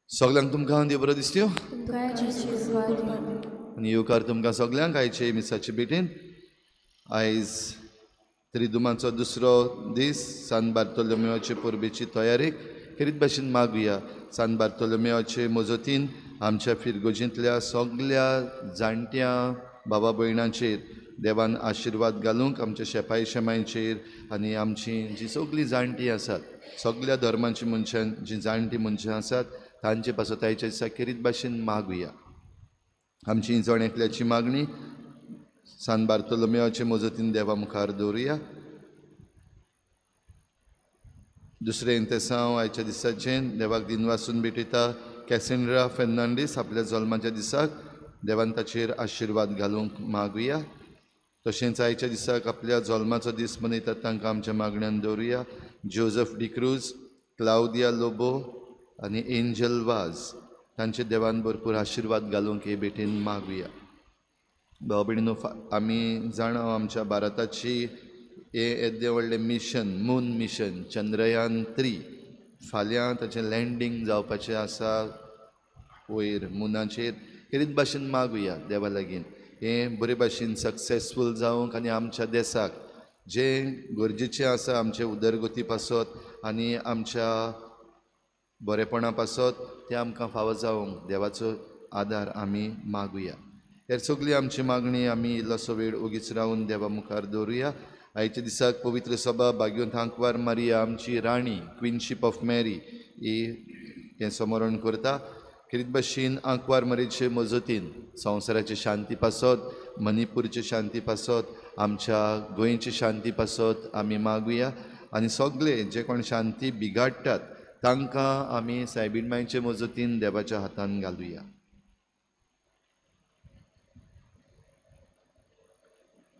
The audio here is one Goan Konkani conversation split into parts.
सगळ्यांक तुमकां देव बरो दिसत्यो आनी येवकार तुमकां सगळ्यांक आयचे मिसाचे भेटेन. आयज त्रिदुमाचो दुसरो दीस, सान बार्तोलोमेवाचे परबेची तयारेक खेरीत भाशेन मागुया. सान बार्तोलोमेवाचे मजतीन आमच्या फिरगोजींतल्या सगळ्या जाणट्या बाबा भयणांचेर देवान आशिर्वाद घालूंक, आमच्या शेपाय शेमांचेर आनी आमची जी सगळीं जाणटीं आसात, सगळ्या धर्माची मनशां जी जाणटीं मनशां आसात तांचे पासत आयच्या दिसा खेरीत भाशेन मागुया. आमची जण एकल्याची मागणी सान बार्तोलोमेवाचे मजतीन देवा मुखार दवरुया. दुसरें तेसांव आयच्या दिसाचें देवाक दिनवासून भेटयता कॅसेंड्रा फेर्नांडीस आपल्या जल्माच्या दिसाक देवान ताचेर आशिर्वाद घालूंक मागुया. तशेंच आयच्या दिसाक आपल्या जल्माचो दीस मनयतात तांकां आमच्या मागण्यान दवरुया. जोजफ डिक्रूज, क्लावदिया लोबो आनी एंजल वाज तांचे देवान भरपूर आशिर्वाद घालूंक हे भेटेन मागुया. भाव भयणीनो, आमी जाणा आमच्या भारताची हे येद्दें व्हडलें मिशन, मून मिशन चंद्रयान 3 फाल्यां ताचें लँडींग जावपाचें आसा वयर मुनाचेर. खेरीत भाशेन मागुया देवा लागीं हें बरे भाशेन सक्सेसफूल जावंक आनी आमच्या देसाक जें गरजेचें आसा आमचे उदरगती पासत आनी आमच्या बरेपणा पासत तें आमकां फावो जावंक देवाचो आदार आमी मागुया. हेर सगळी आमची मागणी आमी इल्लोसो वेळ ओगीच रावन देवा मुखार दवरुया. आयच्या दिसाक पवित्र सभा भाग्योंत आंकवार मारिया आमची राणी, क्विनशीप ऑफ मॅरी ही हें स्मरण करता. खेरीत भाशेन आंकवार मारियेचे मजतीन संवसाराची शांती पासत, मणिपूरची शांती पासत, आमच्या गोंयची शांती पासत आमी मागुया. आनी सगळे जे कोण शांती बिगाडटात तांकां आमी सायबीण मांयचे मजतीन देवाच्या हातान घालुया.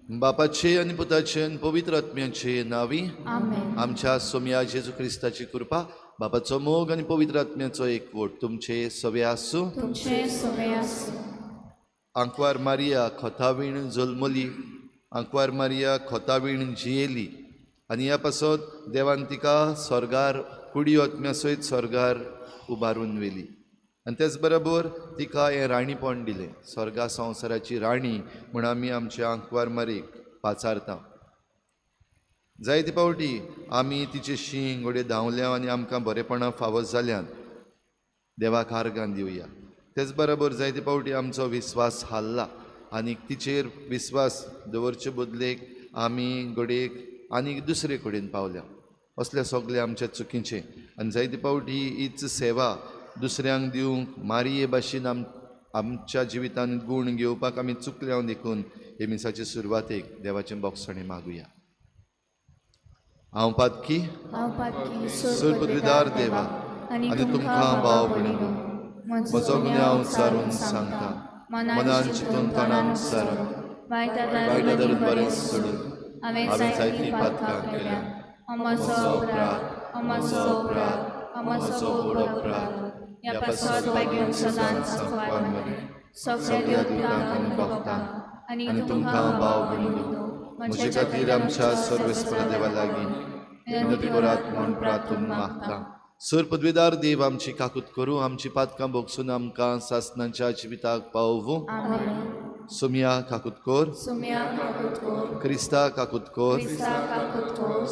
बापाचे आनी पुताचे आनी पवित्र आत्म्याचे नांवी आमच्या सोम्या जेजू क्रिस्ताची कृपा, बापाचो मोग आनी पवित्र आत्म्याचो एकवट तुमचे सवे आसूं. आंकवार मारिया खोतावीण जल्मली, आंकवार मारिया खोतावीण जियेली आनी ह्या पासत देवान तिका स्वर्गार कुडी आत्म्या सयत स्वर्गार उबारून व्हेली आनी तेच बरोबर तिका हें राणीपण दिलें. स्वर्गा संवसाराची राणी म्हूण आमी आमच्या आंकवार मारीक पाचारता. जायते फावटी आमी तिचे शींग घडये धांवल्या आनी आमकां बरेपणां फावो जाल्यान देवाक आर्गां दिवया. तेच बरोबर जायते फावटी आमचो विस्वास हाल्ला आनी तिचेर विस्वास दवरचे बदलेक आमी घडयेक आनी दुसरे कडेन पावल्या. असल्या सगळे आमच्या चुकीचें आनी जायते फावटी हीच सेवा दुसऱ्यांक दिवंक मारिये भाशेन आमच्या जिवितान गूण घेवपाक आमी चुकल्या देखून हे मिसाचे सुरवातेक देवाचें बोगसणें मागुया. हांव पातकी सुरपदवीदार देवा आनी तुमकां भाव भयणीनो म्हजो गुन्यांव सारून सांगता, मनान चिंतून तणान सारून वायट धरून बरें सोडून हांवें जायतीं पातकां केल्या. म्हजो अपराध, म्हजो अपराध, म्हजो व्हड अपराध. ह्या पासत भाग्योन सदांच आंकवार मारी सगळ्या दुतांक आनी भक्तांक आनी तुमकां भाव भयणीनो म्हजे खातीर आमच्या सर्वेस्पर देवा लागीं विनंती करात म्हूण प्रार्थून मागता. सर पदवीदार देव आमची काकूत करूं, आमची पातकां भोगसून आमकां सासनाच्या जिविताक पावोवं. सोमिया काकूत कर, क्रिस्ता काकूत कर,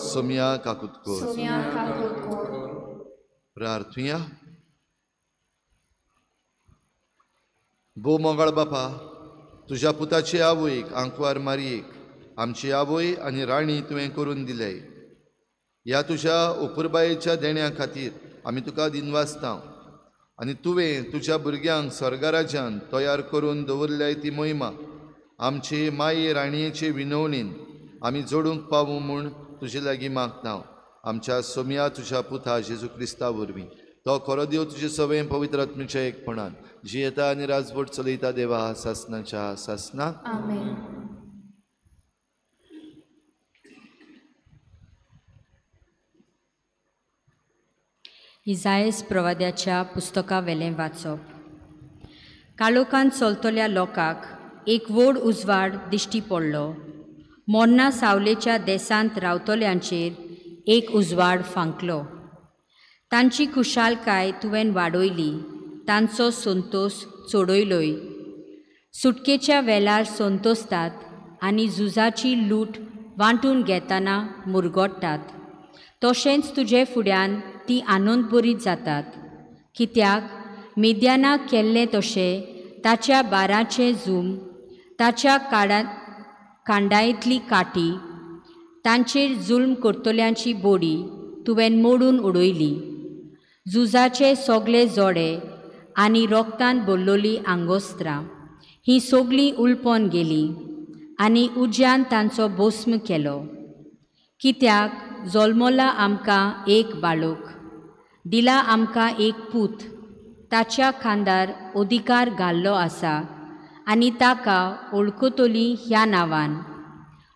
सोमिया काकूत कर. प्रार्थुया. भोव मोगाळ बापा, तुज्या पुताची आवयक आंकवार मारयेक आमची आवय आनी राणी तुवें करून दिले. ह्या तुज्या अपुरबायेच्या देण्या खातीर आमी तुका दिनवासता आनी तुवें तुज्या भुरग्यांक स्वर्गराज्यान तयार करून दवरल्याय ती मोहिमा आमचे माये राणयेचे विनवणीन आमी जोडूंक पावूं म्हूण तुजे लागीं मागता. आमच्या सोमया तुज्या पुता जेजू क्रिस्ता वरवीं, तो खरो देव तुजे सवय पवित्र आत्म्याच्या एकपणान जियेता आनी राजवट चलयता देवा सासनाच्या सासना. आमेन. इजायस प्रवाद्याच्या पुस्तकावेलें वाचप. काळोखांत चलतल्या लोकांक एक व्हड उजवाड दिश्टी पडलो. मोन्ना सावलेच्या देसांत रावतल्यांचेर एक उजवाड फांकलो. तांची खुशालकाय तुवें वाडयली, तांचो संतोस चडयलोय. सुटकेच्या वेळार संतोसतात आनी झुजाची लूट वांटून घेतना मुरगोट्टात. तशेंच तुजे फुड्यान ती आनंदभरीत जातात. कित्याक मिद्यानाक केल्लें तशें ताच्या बाराचें जूम, ताच्या कांडायतली काठी, तांचेर जुल्म करतल्यांची बोडी तुवें मोडून उडयली. झुजाचे सगळे जोडे आनी रोगतान भरलोली आंगोस्त्रां हीं सगळीं उलपोन गेलीं आनी उज्यान तांचो भस्म केलो. कित्याक जल्मला आमकां एक बाळूक, दिला आमकां एक पूत, ताच्या खांदार अधिकार घाल्लो आसा आनी ताका वळखतली ह्या नांवान.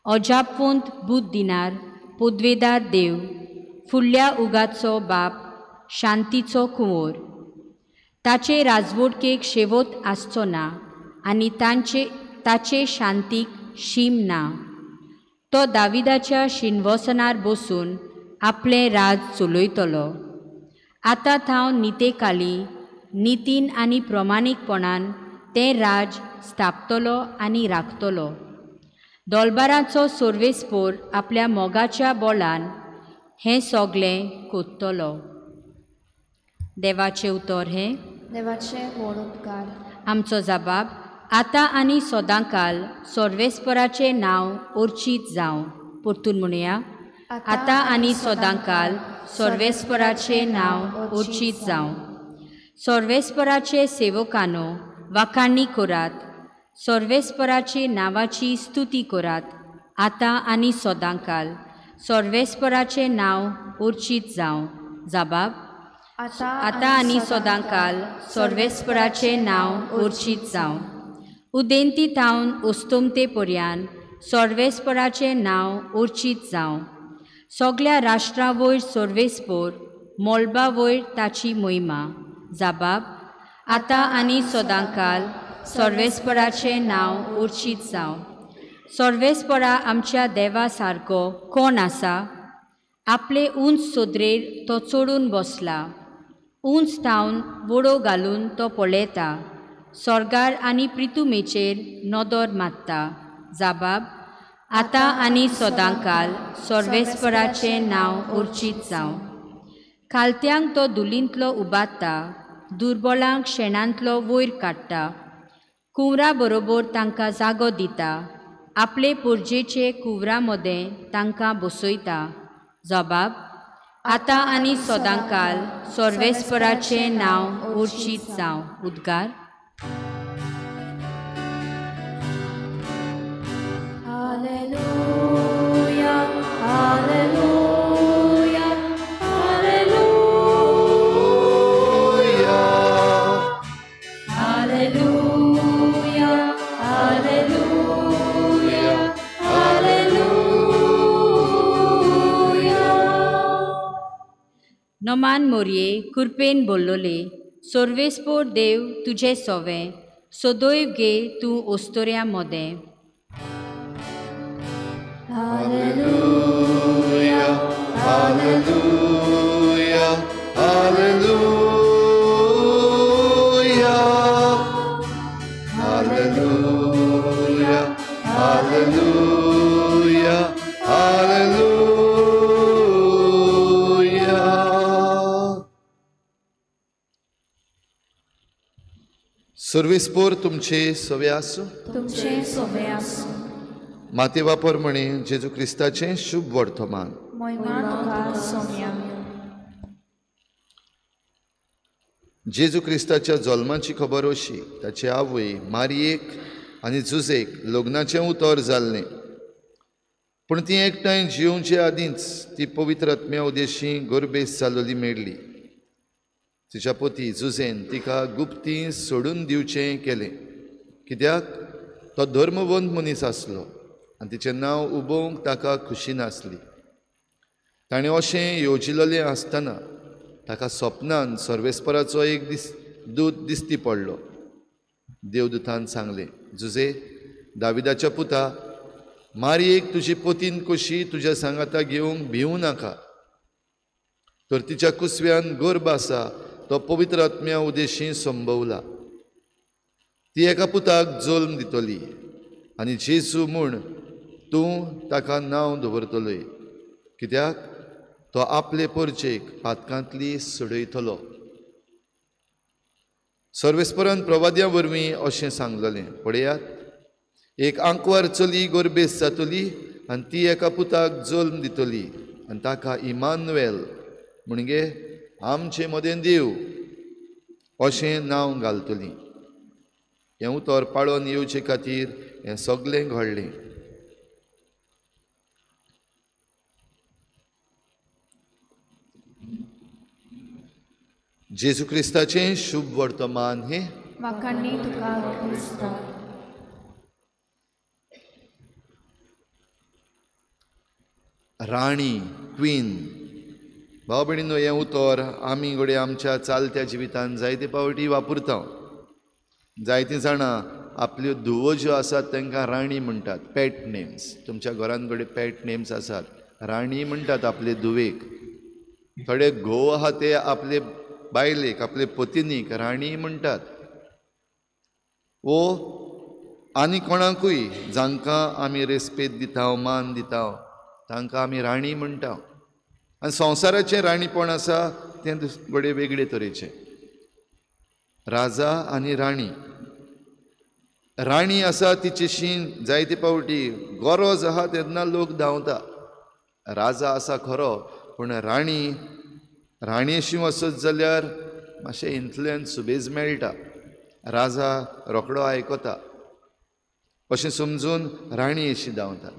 अजापवंत बूद दिनार, पदवेदार देव, फुडल्या उगाचो बाप, शांतीचो कुंवर. ताचे राजवटकेक शेवट आसचो ना आनी ताचे शांतीक शीम ना. तो दाविदाच्या शिनवसनार बसून आपलें राज चलयतलो. आतां थावन नितेकाली नितीन आनी प्रमाणीकपणान तें राज स्थापतलो आनी राखतलो. दोलबाराचो सर्वेस्पोर आपल्या मोगाच्या बोलान हें सगळें कोत्तलो. देवाचें उतर हें देवाचें व्हड उपकार. आमचो जबाब आतां आनी सदांकाल सर्वेस्पराचें नांव अर्चीत जावं. परतून म्हणया, आतां आनी सदांकाल सर्वेस्पराचें नांव अर्चीत जावं. सर्वेस्पराचे सेवकानो वाखाणी करात, सर्वेस्पराचे नांवाची स्तुती करात. आतां आनी सदांकाल सर्वेस्पराचें नांव अर्चीत जावं. जबाब आतां आनी सदांकाल सर्वेस्पराचें नांव अर्चीत जावं. उदेंती थावन अस्तमते पर्यान सर्वेस्पराचें नांव अर्चीत जावं. सगळ्या राष्ट्रां वयर सर्वेस्पोर, मळबा वयर ताची मोहिमा. जबाब आतां आनी सदांकाल सर्वेस्पराचें नांव अर्चीत जावं. सर्वेस्परा आमच्या देवा सारको कोण आसा? आपले उंच सोदरेर तो चडून बसला, उंच थावन वडो घालून तो पळयता, स्वर्गार आनी प्रितुमेचेर नदर मारता. जबाब आतां आनी सदांकाल सर्वेस्पराचें नांव अर्चीत जावं. खालत्यांक तो धुलींतलो उबारता, दुर्बळांक शेणांतलो वयर काडटा, कुंवरा बरोबर तांकां जागो दिता, आपले पोरजेचे कुंवरा मदें तांकां बसयता. जबाब आतां आनी सदांकाल सर्वेस्पराचें नांव अर्चीत जावं. उद्गार. Hallelujah, hallelujah, hallelujah, hallelujah, hallelujah, hallelujah. नमान मोरये कृपेन बोल्लोले सर्वेस्पोर देव तुजे सोवे, सदैव गे तूं ओस्तोऱ्या मोदें. Hallelujah, Hallelujah, hallelujah, hallelujah, hallelujah, hallelujah. सर्वेस्पोर तुमचे सवे आसूं, तुमचे सवे आसूं. माते वापर म्हणे जेजू क्रिस्ताचें शुभ वर्तमान. मोहिमा तुका सोम्या. जेजू क्रिस्ताच्या जल्माची खबर अशी, ताची आवय मारयेक आनी जुजेक लग्नाचें उतर जाल्लें, पूण ती एकठांय जियोवचे आदींच ती पवित्र आत्म्या उदेशी गर्भेस जालोली मेळ्ळी. तिच्या पती जुजेन तिका गुप्ती सोडून दिवचें केलें, कित्याक तो धर्मवंत मनीस आसलो आनी तिचें नांव उबोवंक ताका खुशी नासली. ताणें अशें येवजिलेलें आसतना ताका सपनान सर्वेस्पराचो एक दीस दूत दिश्टी पडलो. देवदूतान सांगलें, जुजे, दाविदाच्या पुता, मारयेक तुजी पोतीन कशी तुज्या सांगाता घेवंक भिवूं नाका, तर तिच्या कुसव्यान गर्भ आसा तो पवित्र आत्म्या उदेशी संभवला. ती एका पुताक जल्म दितली आनी जेजू म्हूण तूं ताका नांव दवरतलोय, कित्याक तो आपले परचेक पातकांतली सोडयतलो. सर्वेस्परान प्रवाद्या वरवीं अशें सांगलेलें, पळयात, एक आंकवार चली गर्भेस जातली आनी ती एका पुताक जल्म दितली आनी ताका इमानुएल म्हणजे आमचे मदें देव अशें नांव घालतली. हें उतर पाळोन येवचे खातीर हें सगळें घडलें. जेजू क्रिस्ताचें शुभ वर्तमान हें. वाखाणणी तुका क्रिस्ता. राणी, क्वीन. भाव भयणींनो, हें उतर आमी घडये आमच्या चालत्या जिवितान जायते पावटी वापरता. जायतीं जाणां आपल्यो धुवो ज्यो आसात तांकां राणी म्हणटात, पेट नेम्स. तुमच्या घरान घडये पेट नेम्स आसात, राणी म्हणटात आपले धुवेक. थोडे घोव आहा ते आपले बायलेक, आपले पतिनीक राणी म्हणटात. वो आनी कोणाकूय जांकां आमी रेस्पेद दिता, मान दिता, तांकां आमी राणी म्हणटा. आनी संवसाराचें राणीपण आसा तें घडये वेगळे तरेचें. राजा आनी राणी. राणी आसा तिचेशी जायते पावटी गरज आहा तेन्ना लोक धांवता. राजा आसा खरो, पूण राणी राणयेशी वचत जाल्यार मातशें इन्फ्लुयन्स सुबेज मेळटा, राजा रोखडो आयकता अशें समजून राणयेशी धांवता.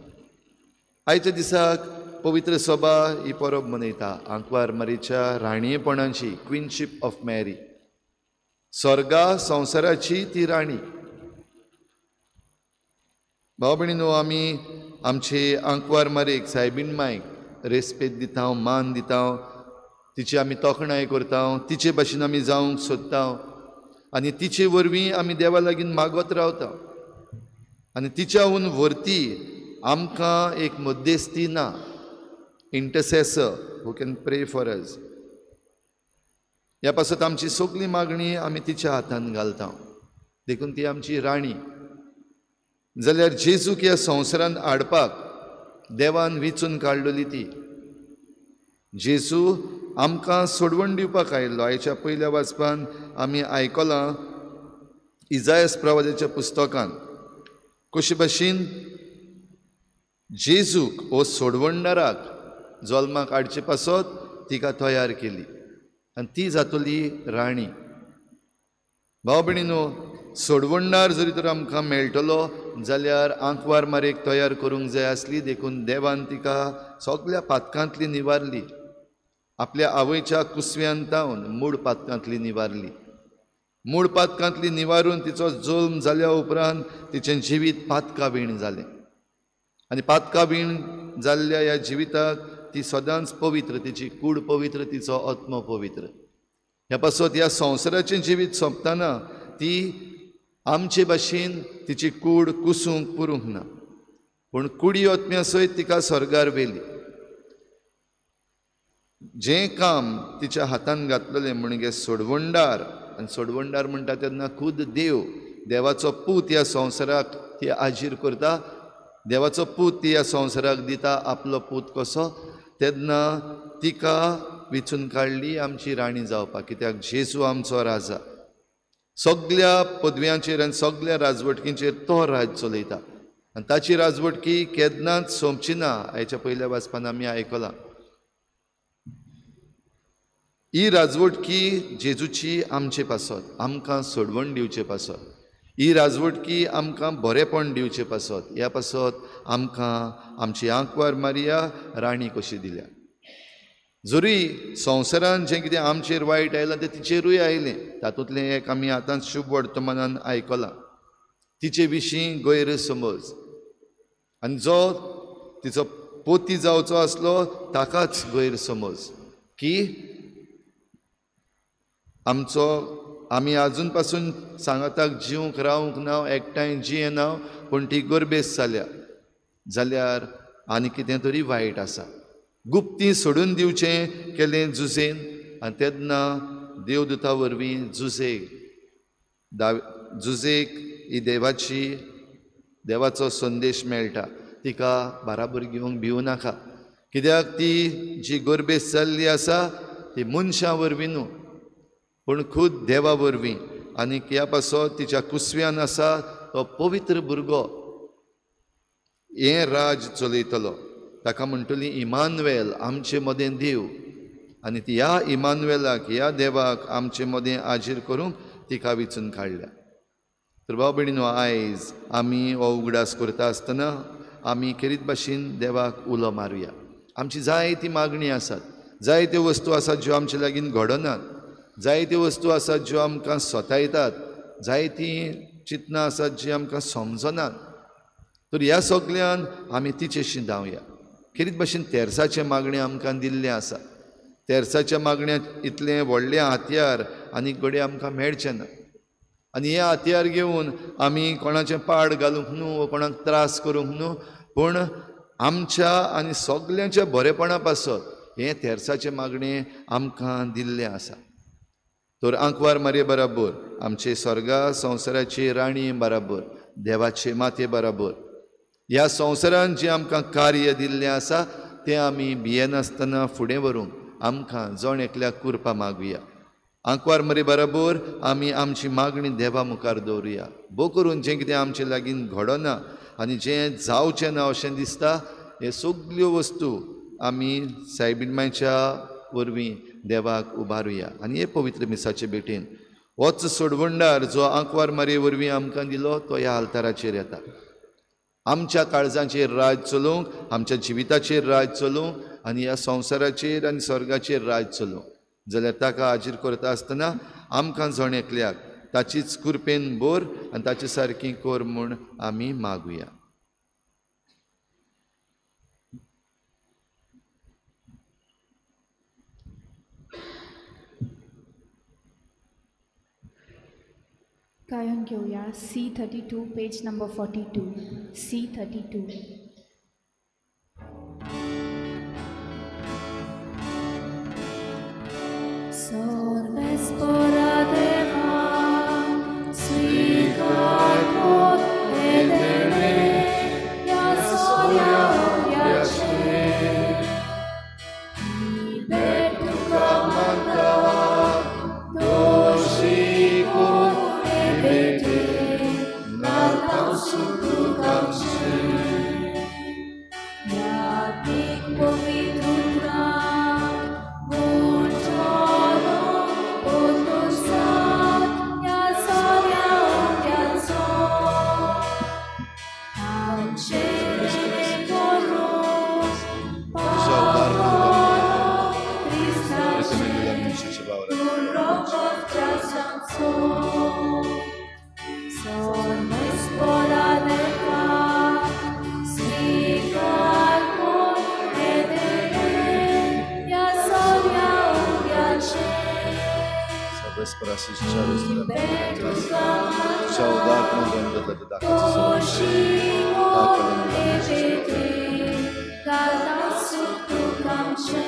आयच्या दिसाक पवित्र सभा ही परब मनयता, आंकवार मारीच्या राणयेपणाची, क्विनशीप ऑफ मॅरी. स्वर्गा संवसाराची ती राणी. भाव भयणींनो, आमी आमचे आंकवार मारीक, सायबीण मायक रेस्पेद दिता, मान दिता, तिची आमी तोखणाय करता, तिचे भाशेन आमी जावंक सोदता आनी तिचे वरवीं आमी देवा लागीं मागत रावता. आनी तिच्याहून व्हरती आमकां एक मध्यस्थी ना, intercessor who can pray for us. ह्या पासत आमची सगळी मागणी आमी तिच्या हातान घालता, देखून ती आमची राणी. जाल्यार जेजूक ह्या संवसारांत हाडपाक देवान विचून काडलेली ती. जेजू आमकां सोडवण दिवपाक आयिल्लो. आयच्या पयल्या वाचपान आमी आयकलां इजायस प्रवादाच्या पुस्तकान कशे भाशेन जेजूक हो सोडवणदाराक जल्माक हाडचे पासत तिका तयार केली आनी ती जातली राणी. भाव भयणींनो, सोडवणदार जरी तर आमकां मेळटलो जाल्यार आंकवार मारेक तयार करूंक जाय आसली, देखून देवान तिका सगळ्या पातकांतली निवारली. आपल्या आवयच्या कुसव्यान तावन मूळ पातकांतली निवारली. मूळ पातकांतली निवारून तिचो जल्म जाल्या उपरांत तिचें जिवीत पातकावीण जालें आनी पातकावीण जाल्ल्या ह्या जिविताक ती सदांच पवित्र, तिची कूड पवित्र, तिचो आत्मो पवित्र. ह्या पासत ह्या संवसाराचें जिवीत सोंपतना ती आमचे भाशेन तिची कूड कुसूंक पुरूंक ना, पूण कुडी आत्म्या सयत तिका स्वर्गार व्हेली. जें काम तिच्या हातान घातलेलें म्हणजे सोडवणदार, आनी सोडवणदार म्हणटा तेन्ना खूद देव, देवाचो पूत ह्या संवसाराक ती आजीर करता, देवाचो पूत ती ह्या संवसाराक दिता आपलो पूत कसो, तेन्ना तिका विचून काडली आमची राणी जावपाक, कित्याक जेजू आमचो राजा, सगल्या पदव्यांचेर आनी सगल्या राजवटकींचेर तो राज चलयता आनी ताची राजवटकी केन्नाच सोंपची ना. हाच्या पयल्या वाचपान आमी आयकलां ही राजवटकी जेजूची आमचे पासत, आमकां सोडवण दिवचे पासत, ही राजवटकी आमकां बरेपण दिवचे पासत, ह्या पासत आमकां आमची आंकवार मारिया राणी कशी दिल्या. जरी संवसारान जें कितें आमचेर वायट आयलां तें तिचेरूय आयलें, तातूंतलें एक आमी आतां शुभ वर्तमानान आयकलां, तिचे विशीं गैरसमज, आनी जो तिचो पोती जावचो आसलो ताकाच गैरसमज की आमचो आमी आजून पासून सांगाताक जिवंक रावंक ना, एकठांय जियेना, पूण ती गरबेस जाल्या जाल्यार आनी कितें तरी वायट आसा. गुप्ती सोडून दिवचें केलें जुझेन, आनी तेन्ना देवदूता वरवीं जुझेक जुझेक ही देवाची देवाचो संदेश मेळटा, तिका बाराबर घेवंक भिवू नाका, कित्याक ती जी गरबेस जाल्ली आसा ती मनशां वरवीं न्हू पूण खूद देवा वरवीं, आनी ह्या पासत तिच्या कुसव्यान आसा तो पवित्र भुरगो हें राज चलयतलो, ताका म्हणटली इमानुएल, आमचे मदें देव, आनी ती ह्या इमानुएलाक ह्या देवाक आमचे मदें हाजीर करूंक तिका विचून काडल्या. तर भाव भयणीनो, आयज आमी हो उगडास करता आसतना आमी खेरीत भाशेन देवाक उलो मारुया. आमची जायती मागणी आसात, जायत्यो वस्तू आसात ज्यो आमचे लागीं घडनात, जायत्यो वस्तू आसात ज्यो आमकां सतायतात, जायतीं चिंतनां आसात जीं आमकां समजनात. तर ह्या सगल्यान आमी तिचेशी धांवया. खेरीत भाशेन तेर्साचें मागणें आमकां दिल्लें आसा, तेर्साच्या मागण्यांत इतलें व्हडलें हत्यार आनी घडये आमकां मेळचें ना, आनी हें हत्यार घेवन आमी कोणाचें पाड घालूंक न्हू वो कोणाक त्रास करूंक न्हू, पूण आमच्या आनी सगल्यांच्या बरेपणा पासत हें तेर्साचें मागणें आमकां दिल्लें आसा. तर आंकवार मारये बराबर, आमचे स्वर्गा संवसाराची राणी बराबर, देवाचे माते बराबर, ह्या संवसारान जें आमकां कार्य दिल्लें आसा तें आमी भियेनासतना फुडें व्हरूंक आमकां जण एकल्याक कृपा मागुया. आंकवार मारये बराबर आमी आमची मागणी देवा मुखार दवरुया. भोव करून जें कितें आमचे लागीं घडना आनी जें जावचें ना अशें दिसता, हे सगल्यो वस्तू आमी सायबीण मांयच्या वरवीं देवाक उबारुया. आनी हे पवित्र मिसाचे भेटेन होच सोडवणदार जो आंकवार मारये वरवीं आमकां दिलो तो ह्या आल्ताराचेर येता, आमच्या काळजांचेर राज चलोवंक, आमच्या जिविताचेर राज चलोवंक, आनी ह्या संवसाराचेर आनी स्वर्गाचेर राज चलोवंक. जाल्यार ताका हाजीर करता आसतना आमकां जण एकल्याक ताचीच कृपेन बोर आनी ताचे सारकी कर म्हूण आमी मागुया. गायन घेवया C32 page number 42 C32. Sorvespora deva स्वीकार कोर एदेणे या सोर्या उद्याचे ही तुका मानता दोशी कोर बेटे नातां सुखुकामचे यातिक पवित्रुत्रा गुणचोलो पोतुसात या सोर्या उद्याचो आमचे करो पावलो क्रिस्ताचे Sorvespora deva स्वीकार कोर एदेणे या सोर्या उद्याचे दोशी कोर एबेटे गाता सुखुकामचे.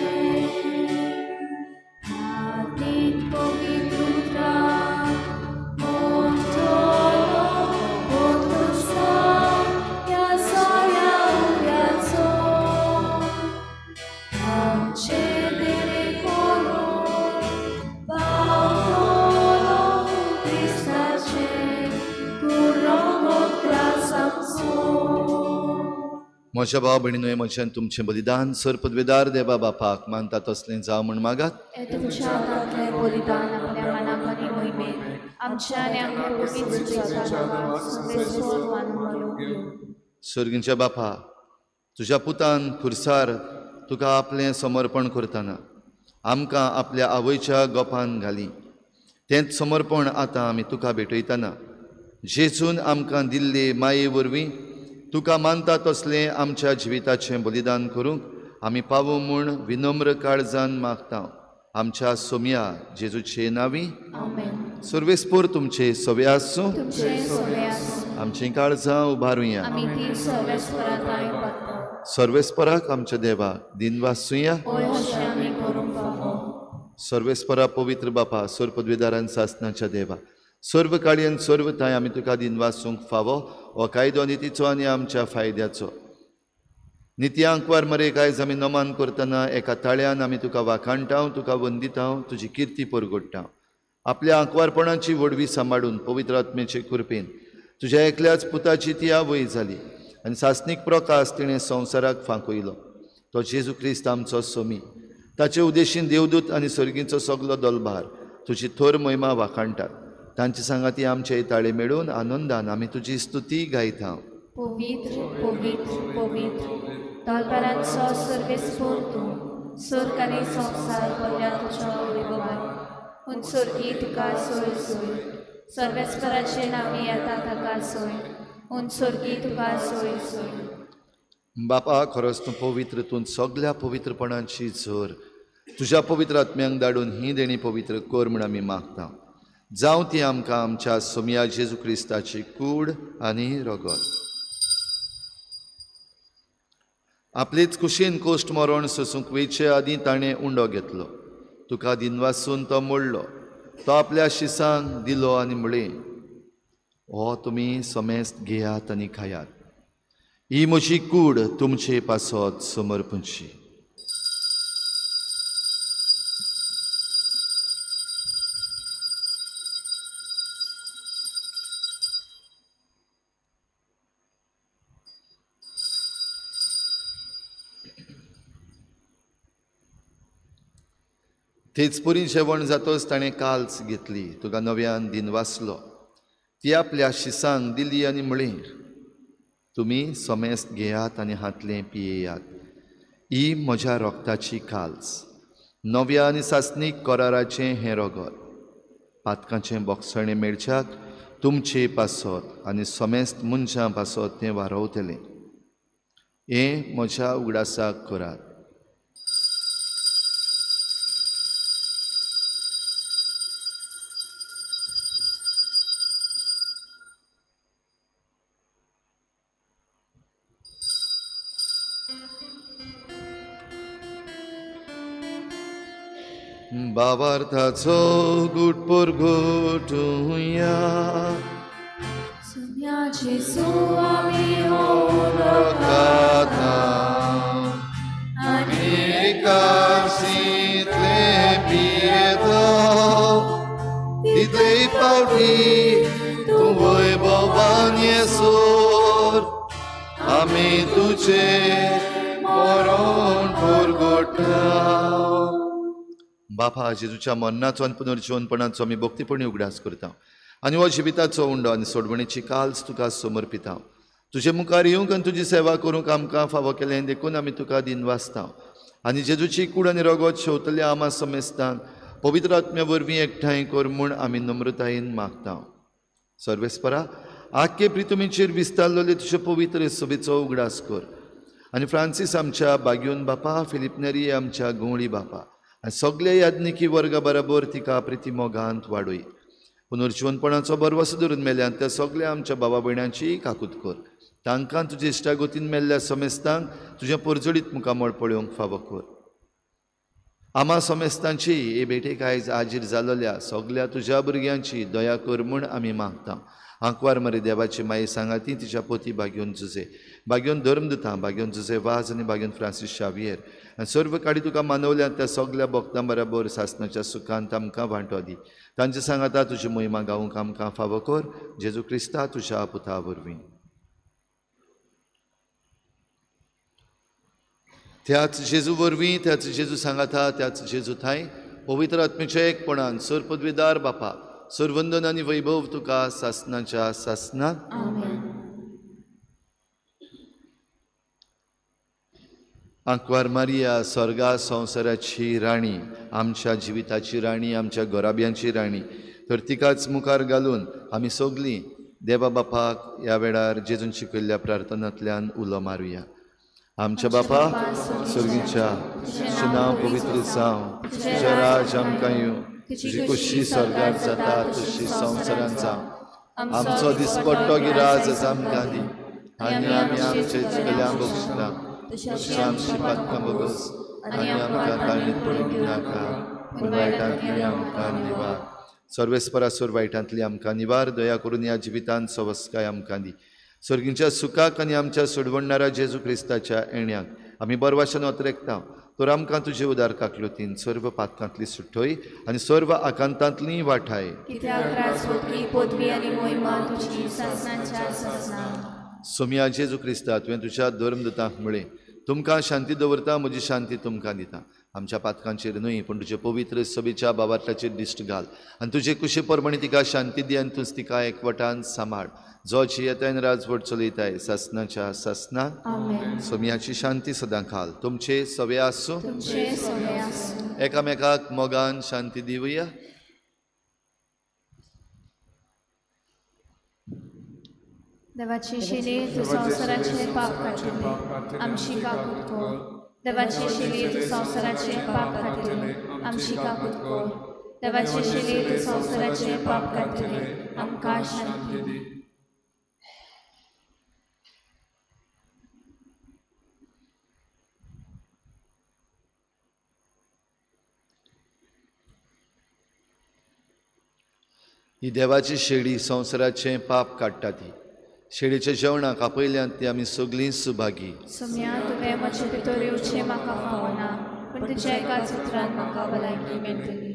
म्हज्या भाव भयणीनो, म्हज्यान तुमचें बलिदान सर पदवेदार देवा बापाक मानता तसलें जावं म्हूण मागात. तुमच्या हातांतलें बलिदान आपल्या मनाक आनी मोहिमेक आमच्या आनी आमच्या पवित्र. सर्गींच्या बापा, तुज्या पुतान खुर्सार तुका आपलें समर्पण करतना आमकां आपल्या आवयच्या गोपान घाली, तेंच समर्पण आतां आमी तुका भेटयतना जेजून आमकां दिल्ले माये वरवीं तुका मानता तसलें आमच्या जिविताचें बलिदान करूंक आमी पावो म्हूण विनम्र काळजान मागता. आमच्या सोमया जेजूचे नांवी. सर्वेस्पोर तुमचे सवे आसूं. आमचीं काळजां उबारुया. सर्वेस्पराक आमच्या देवाक दिनवासुया. सर्वेस्परा पवित्र बापा, सर्व पदवीदारान सासनाच्या देवा, सर्व काळयेन सर्व थांय आमी तुका दिनवासूंक फावो हो कायदो नितीचो आनी आमच्या फायद्याचो. निती आंकवार मरे आयज आमी नमन करतना एका ताळ्यान आमी तुका वाखाणटाव, तुका वंदिताव, तुजी किर्ती परगोडटाव. आपल्या आंकवारपणाची व्हडवी सांबाळून पवित्र आत्म्याचे कृपेन तुज्या एकल्याच पुताची ती आवय जाली आनी सासणीक प्रकाश तिणें संवसाराक फांकयलो. तो जेजू क्रिस्त आमचो सोमी. ताचे उद्देशीन देवदूत आनी सर्गींचो सगलो दलभार तुजी थोर महिमा वाखाणटात. तांचे सांगाती आमचे ताळे मेळून आनंदान आमी तुजी स्तुती गायता. पवित्र पवित्र पवित्र दलभारांचो सर्वेस्पोर तूं, स्वर्ग आनी संवसार भरल्या तुज्या वैभवान. पूण स्वर्गी तुका सोय सोय, सर्वेस्पराचे नांवी येता ताका सोय, पूण स्वर्गी तुका सोय सोय. बापा, खरोच तूं पवित्र, तूं सगल्या पवित्रपणाची झर. तुज्या पवित्र आत्म्यांक धाडून ही देणी पवित्र कर म्हूण आमी मागता. जावं ती आमकां आमच्या सोमया जेजू क्रिस्ताची कूड आनी रगत. आपलेच कुशीन कोश्ट मरण सोसूंक वयचे आदीं ताणें उंडो घेतलो, तुका दिनवासून तो मोडलो, तो आपल्या शिसांक दिलो आनी म्हळें, हो तुमी समेस्त घेयात आनी खायात, ही म्हजी कूड तुमचे पासत समर्पणची. तेच पुरी जेवण जातोच ताणें काल्स घेतली, तुका नव्यान दिनवासलो, ती आपल्या शिसांक दिली आनी म्हळें, तुमी समेस्त घेयात आनी हातलें पियेयात, ही म्हज्या रोगताची काल्स, नव्या आनी सासणीक कराराचें हें रगत, पातकांचें बोगसणें मेळच्याक तुमचे पासत आनी समेस्त मनशां पासत तें वारवतलें. हें म्हज्या उगडासाक करात. बाबार्थाचो गुट परगटुया. सुन्या जेजू आमी उलोवता आनी काशींतले पियेता तितले पावटी तूं वैभवान येसर आमी तुजें मरण परगटा. बापा, जेजूच्या मरणाचो आनी पुनर्जिवनपणाचो आमी भक्तीपणी उगडास करता आनी हो जिविताचो उंडो आनी सोडवणेची काल्स तुका समर्पिता. तुजे मुखार येवंक आनी तुजी सेवा करूंक आमकां फावो केलें देखून आमी तुका दिनवासता आनी जेजूची कूड आनी रगत शेवतल्या आमा समेस्तान पवित्र आत्म्या वरवीं एकठांय कर म्हूण आमी नम्रतायेन मागता. सर्वेस्परा, आख्खे प्रितुमीचेर विस्तारलेले तुजे पवित्र सभेचो उगडास कर आनी फ्रांसीस आमच्या बाग्योन बापा, फिलीप नेरी आमच्या गवळी बापा आनी सगळे याज्ञिकी वर्गा बराबर तिका प्रिती मोगांत वाडय. पुनर्जिवनपणाचो भरवसो धरून मेल्यान त्या सगळ्या आमच्या बाबा भयणांची काकूत कर. तांकां तुजे इश्टागतीन मेल्ल्या समेस्तांक तुजें परजळीत मुखामळ पळोवंक फावो कर. आमा समेस्तांची हे भेटेक आयज आजीर जालोल्या सगल्या तुज्या भुरग्यांची दया कर म्हूण आमी मागता. आंकवार मरे देवाची माई सांगाती तिच्या पोती बाग्योन जुजे, बाग्योन धर्मदुतां, बाग्योन जुजे वाज आनी बाग्योन फ्रांसीस शावियर आनी सर्व काडी तुका मानवल्या त्या सगल्या भक्तां बराबर सासणाच्या सुखांत आमकां वांटो दी. तांचे सांगाता तुजी मोहिमा गावूंक आमकां फावो कर. जेजू क्रिस्ता तुज्या पुता वरवीं. त्याच जेजू वरवीं, त्याच जेजू सांगाता, त्याच जेजू थांय पवित्र आत्मेच्या एकपणान सर पदवीदार बापा, सरवंदन आनी वैभव तुका सासनाच्या सासना. आंकवार मारिया, स्वर्गा संवसाराची राणी, आमच्या जिविताची राणी, आमच्या घराब्यांची राणी, तर तिकाच मुखार घालून आमी सगळीं देवा बापाक ह्या वेळार जेजून शिकयल्ल्या प्रार्थनांतल्यान उलो मारुया. आमच्या बापा सर्गीच्या, तुजें नांव पवित्र जावं, तुजें राज आमकां येवं, तुजी कुशी स्वर्गार जाता तशी संवसारांत जावं. आमचो दिसपट्टो गिराज आज आमकां दी, आनी आमी आमचे चुकल्या बक्षिता तशी आमची पातकां भोगस, आनी आमकां ताळणीत पडूंक दिनाका, पूण वायटांतली आमकां निवार. सर्वेस्परासोर वायटांतली आमकां निवार, दया करून ह्या जिवितांत सवस्काय आमकां दी. सर्गींच्या सुखाक आनी आमच्या सोडवणणारा जेजू क्रिस्ताच्या येण्याक आमी बरवाशन ओतरेकता, तर आमकां तुजे उदार काकलुतीन सर्व पातकांतली सुटय आनी सर्व आकांतांतली वाठाय. सोमया जेजू क्रिस्ता, तुवें तुज्या धर्मदूतांक म्हळें, तुमकां शांती दवरता, म्हजी शांती तुमकां दिता. आमच्या पातकांचेर न्हय पूण तुजे पवित्र सभेच्या बाबातल्याचेर दिश्ट घाल आनी तुजे कुशे प्रमाणे तिका शांती दी आनी तूंच तिका एकवटान सांबाळ, जो जियेताय राजवट चलयताय सासनाच्या सासना. सोमयाची शांती सदां खाल तुमचे सवे आसूं. एकामेकाक मोगान शांती दिवया. देवाची शिली तूं संवसाराचें पाप काडटले, आमची काकूत कर. देवाची शिली तूं संवसाराचें पाप काडटले, आमची काकूत कर. देवाची शिली तूं संवसाराचें पाप काडटले, आमकां शांती दी. ही देवाची शेळी संवसाराचें पाप काडटा ती शेळीच्या जेवणाक आपयल्यान ती आमी सगळीं सुभागी. सोम्या, तुवें म्हजे भितर येवचें म्हाका फावना, पूण तुज्या एकाच उतरान म्हाका भलायकी मेळटली.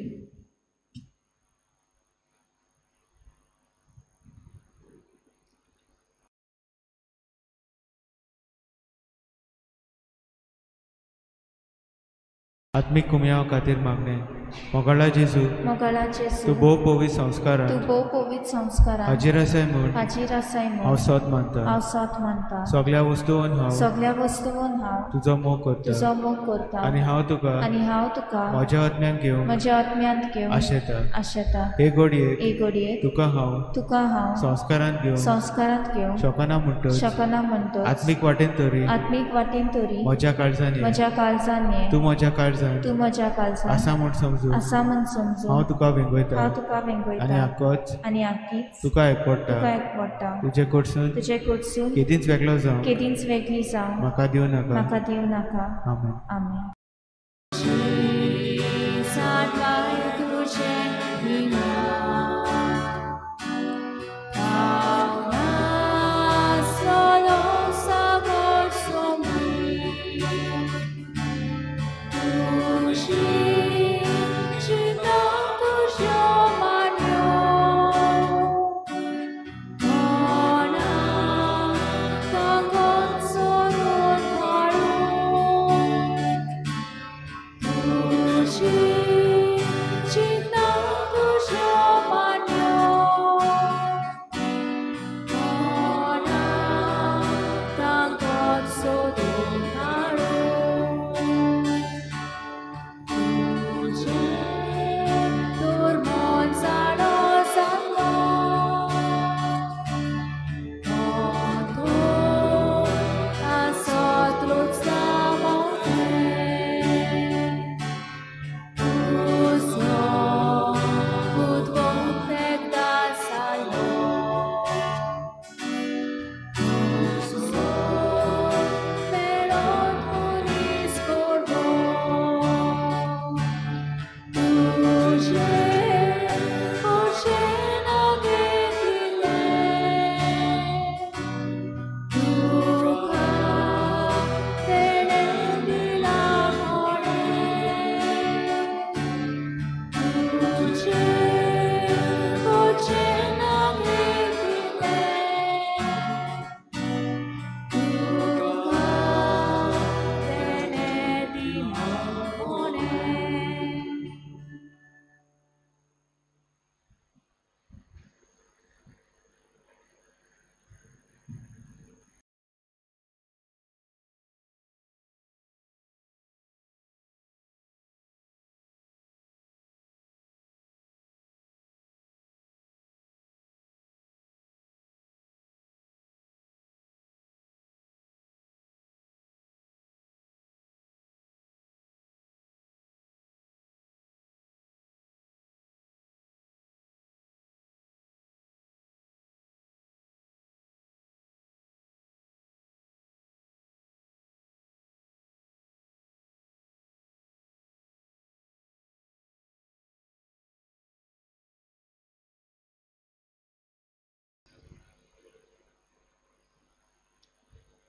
आत्मीक कुमयाव खातीर मागणें. मोगाळा जेजू, मोगाळा जेजू, तूं भोव पवित्र संस्कारान, तूं भोव पवित्र संस्कारान हाजीर आसाय म्हूण, हाजीर आसाय म्हूण हांव सत मानता, हांव सत मानता. सगळ्या वस्तून हांव, सगळ्या वस्तून हांव तुजो मोग करता, तुजो मोग करता. आनी हांव तुका, आनी हांव तुका म्हज्या आत्म्यांत घेवन, म्हज्या आत्म्यांत घेवन आशेता, आशेता. हे घडयेक, हे घडयेक तुका हांव, तुका हांव संस्कारांत घेवन, संस्कारांत घेवन शकना म्हणटच, शकना म्हणटच आत्मीक वाटेन तरी, आत्मीक वाटेन तरी म्हज्या काळजान, म्हज्या काळजान तूं म्हज्या काळजान, तूं म्हज्या काळजान आसा म्हूण समजून, आसा म्हूण समजून हांव तुका वेंगयता, हांव तुका वेंगयता. आनी आकोच, आनी आकीच तुका एकवटा, तुका एकवटा. तुजे कडसून, तुजे कडसून केदींच वेगळो जावं, केदींच वेगळी जावं म्हाका दिवं नाका, म्हाका दिवं नाका. आमेन. आमेन. She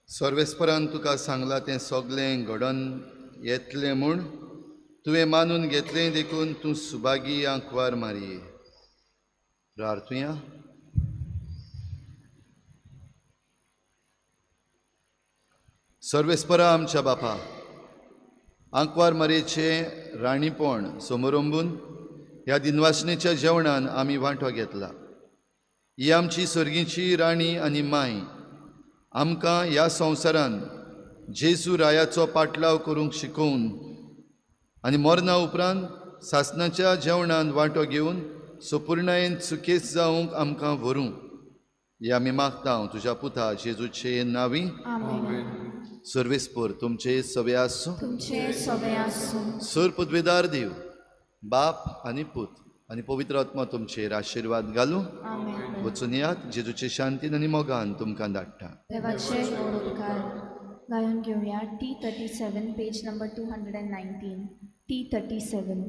सर्वेस्परान तुका सांगलां तें सगळें घडोवन येतलें म्हूण तुवें मानून घेतलें देखून तूं सुभागी आंकवार मारये. प्रार्थुया. सर्वेस्परा आमच्या बापा, आंकवार मारयेचें राणीपण समरंबून ह्या दिनवासनेच्या जेवणान आमी वांटो घेतला. ही आमची सर्गीची राणी आनी माय आमकां ह्या संवसारान जेजू रायाचो पाटलाव करूंक शिकोवन आनी मरणा उपरांत सासणाच्या जेवणान वांटो घेवन सपुर्णायेन सुकेस जावंक आमकां व्हरूं. हे आमी मागता तुज्या पुता जेजूचे नांवी. सर्वेस्पर तुमचे सवे आसूं. सर पदवेदार देव बाप आनी पूत आनी पवित्र आत्मा तुमचेर आशिर्वाद घालूं. वचून यात जेजूचे शांतीन आनी मोगान तुमकां धाडटा. देवाचे उपकार. गायन घेवया T 37 page number 219. T 37.